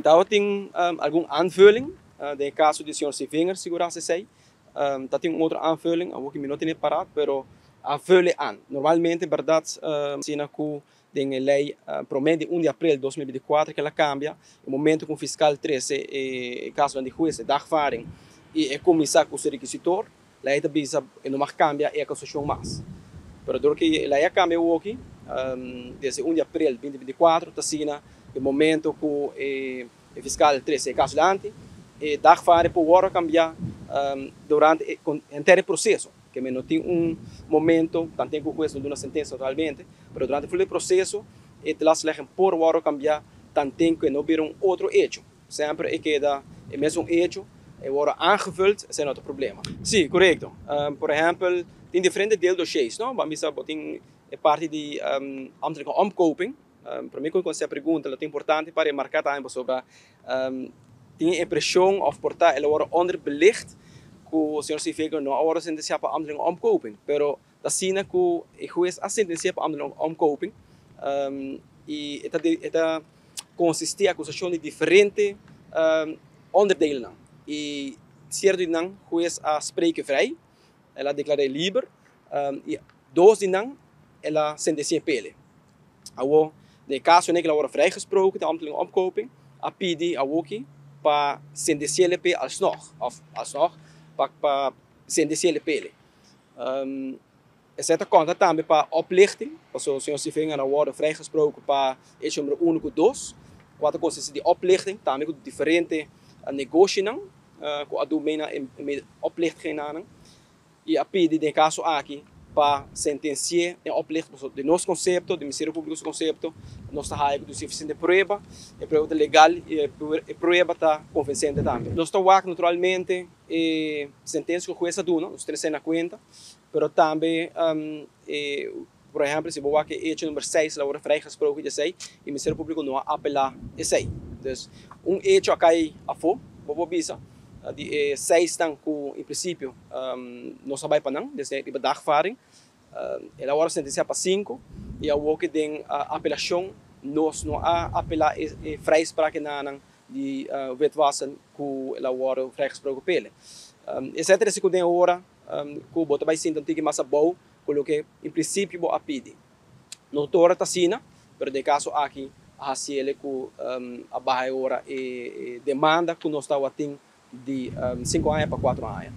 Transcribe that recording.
Tabatin algun aanvulling den e caso di señor Sevinger, sigura esey. Tabatin un otro aanvulling, awor cu mi no tin para, pero aanvullen aan. Normalmente, berdad, asina cu den e ley prome 1 di april di 2024 cu el a cambia, e momento cu fiscal trece e caso di hues, dagvaarding, y e cuminsa cu e requisitor, ley ta bisa e no mag cambia e acusacion mas. Pero door cu e ley a cambia aki, desde 1 di april di 2024, ta asina, e momento cu e fiscal trece e caso dilanti, e dagvaarding por cambia durante e henter proceso, cu no tin un momento, tanto cu e hues no duna sentencia totalmente, mas durante e proceso, e telastlegging por cambia, tanto cu no bira un otro hecho. Semper e keda e mesun hecho, e worden aangevuld, esey no ta problema. Si, corecto. Por ehempel, tin diferente deeldossiers, no? Ban bisa, tin e parti di ambtelijke omkoping. Pa mi, cu e pregunta, ta importante pa remarca tambe sobre tin impresion of por ta, el a worden onderbelicht cu señor Sevinger no a wordo sentencia pa ambtelijke omkoping. Pero asina cu e hues a sentencia pa ambtelijke omkoping y e ta consisti acusacion di diferente onderdelen. Y cierto nan hues a spreken vrij, el a declara liber, y dos di nan el a sentencia p'e. Awo, den caso cu el a wordo vrijgesproken, de ambtelijke omkoping, a pidi awoki pa sentencia p'e alsnog, of alsnog, pa sentencia p'e. Esey ta conta tambe pa oplichting, paso señor Sevinger a wordo vrijgesproken pa hecho number 1 cu 2, cual ta consisti di oplichting, tambe cu diferente negoshinan, cu a mena oplichting nan, y a pidi den caso aki pa sentencia en oplichting, di nos concepto, di Ministerio Publico su concepto, nos ta haya suficiente prueba, e prueba ta legal y e prueba ta convincente tambe. Nos ta wak naturalmente e sentencia cu hues a duna, nos tin na cuenta, pero tambe, por ehempel, si bo wak hecho number 6, el a wordo vrijgesproken, esey, y Ministerio Publico no a apela esey. Dus, un hecho a cay afo, bo bisa, di 6 tan cu, en principio, nos a bay pa nan, desde e dagvaarding, el a wordo sentencia pa 5, y awor cu den apelacion, nos no a apela e vrijspraak nan di witwassen cu el a wordo vrijgesproken p'e. Esey ta cu den ora cu bo ta bay sinta un tiki mas abou, cu loke en principio bo a pidi. No tur ta asina, pero den caso aki, a cu a baha ora e demanda cu nos tabatin di 5 aña pa 4 aña.